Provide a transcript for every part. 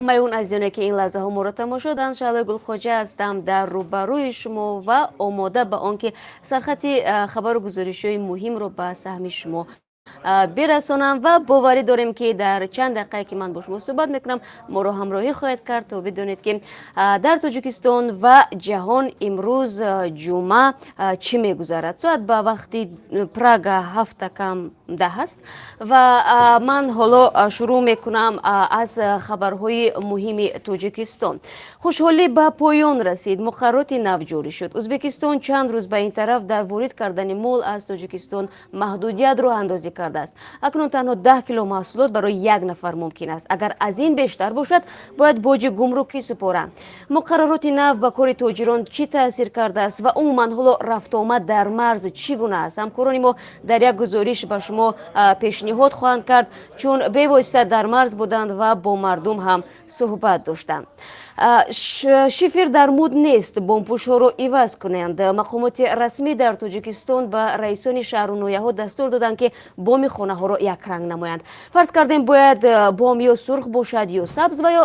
Ҳамаи он азизоне, ки ин лаҳзаҳо моро тамошо доранд, Шаҳлои Гулхоҷа ҳастам дар рӯбарӯи шумо ва омода ба он ки сархати хабару гузоришҳои муҳимро ба саҳми шумо бирасонам. Ва боварӣ дорем, ки дар чанд дақиқае, ки ман бо шумо суҳбат мекунам, моро ҳамроҳӣ хоҳед кард, то бидонед, ки дар Тоҷикистон ва ҷаҳон имрӯз, ҷумъа, чӣ мегузарад. Соат ба вақти Прага 6:50 аст ва ман ҳоло шурӯъ мекунам аз хабарҳои муҳими Тоҷикистон. Хушҳолӣ ба поён расид, муқаррароти нав ҷорӣ шуд. Ӯзбекистон чанд рӯз ба ин тараф дар ворид кардани мол аз Тоҷикистон маҳдудият роҳандозӣ кардааст. Акнун танҳо 10 кило маҳсулот барои як нафар мумкин аст. Агар аз ин бештар бошад, бояд боҷи гумрукӣ супоранд. Муқаррароти нав ба кори тоҷирон чӣ таъсир кардааст ва умуман ҳоло рафтуомад дар марз чӣ гуна аст, ҳамкорони мо дар як гузориш ба шумо пешниҳод хоҳанд кард, чун бевосита дар марз буданд ва бо мардум ҳам суҳбат доштанд. Шифер дар муд нест, бомпӯшҳоро иваз кунанд. Мақомоти расмӣ дар Тоҷикистон ба раисони шаҳру ноҳияҳо дастур доданд, ки боми хонаҳоро якранг намоянд. Фарз кардем, бояд бом ё сурх бошад, ё сабз ва ё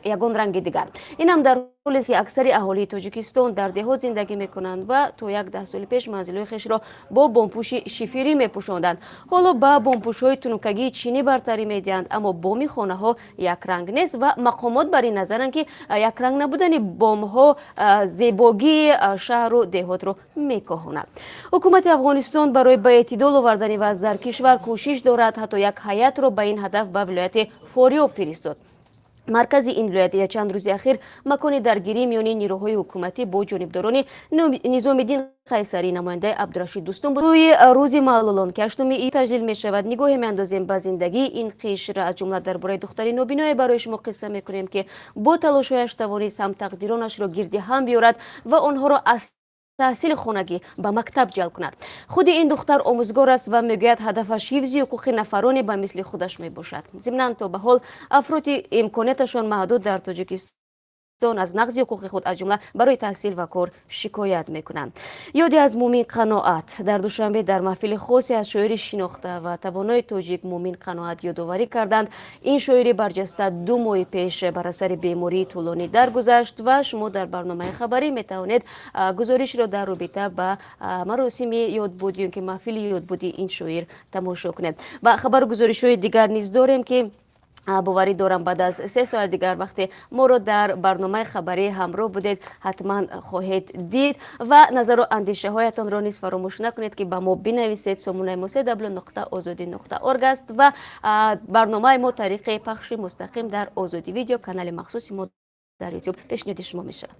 ягон ранги дигар. Инам дар ҳолест, ки аксари аҳолии Тоҷикистон дар деҳот зиндагӣ мекунанд ва то як даҳ соли пеш манзилҳои хешро бо бомпӯши шиферӣ мепӯшонданд. Ҳоло ба бомпӯшҳои тунукагии чинӣ бартарӣ медиҳанд, аммо боми хонаҳо якранг нест ва мақомот бар ин назаранд, ки якранг набудани бомҳо зебогии шаҳру деҳотро мекоҳонад. Ҳукумати Афғонистон барои ба эътидол овардани вазъ дар кишвар кӯшиш дорад. Ҳатто як ҳайатро ба ин ҳадаф ба вилояти Форёб фиристод. Маркази ин вилоят чанд рӯзи ахир макони даргирӣ миёни нирӯҳои ҳукуматӣ бо ҷонибдорони Низомиддин Қайсарӣ, намояндаи Абдурашид Дӯстум. Рӯи Рӯзи маълулон, ки 8-уми июл таҷлил мешавад, нигоҳе меандозем ба зиндагии ин қишр. Аз ҷумла дар бораи духтари нобиное барои шумо қисса мекунем, ки бо талошҳояш тавонист ҳамтақдиронашро гирди ҳам биёрад ва онҳоро аз таҳсили хонагӣ ба мактаб ҷалб кунад. Худи ин духтар омӯзгор аст ва мегӯяд, ҳадафаш ҳифзи ҳуқуқи нафароне ба мисли худаш мебошад. Зимнан, то ба ҳол афроди имконияташон маҳдуд дар Тоҷикистон аз нақзи ҳуқуқи худ, аз ҷумла барои таҳсил ва кор, шикоят мекунанд. Ёде аз Мумин Қаноат. Дар Душанбе дар маҳфили хосе аз шоири шинохта ва тавонои тоҷик Мумин Қаноат ёдоварӣ карданд. Ин шоири барҷаста 2 моҳи пеш бар асари бемории тӯлонӣ даргузашт ва шумо дар барномаи хабарӣ метавонед гузоришро дар робита ба маросими ёдбуд ё ки маҳфили ёдбуди ин шоир тамошо кунед. Ва хабару гузоришҳои дигар низ дорем, ки боварӣ дорам, баъд аз 3 соат дигар, вақте моро дар барномаи хабарӣ ҳамроҳ будед, ҳатман хоҳед дид. Ва назару андешаҳоятонро низ фаромӯш накунед, ки ба мо бинависед. Сомонаи мо cw.ozodi.org аст ва барномаи мо тариқи пахши мустақим дар Озодӣ Видео, канали махсуси мо дар Ютуб, пешниҳоди шумо мешавад.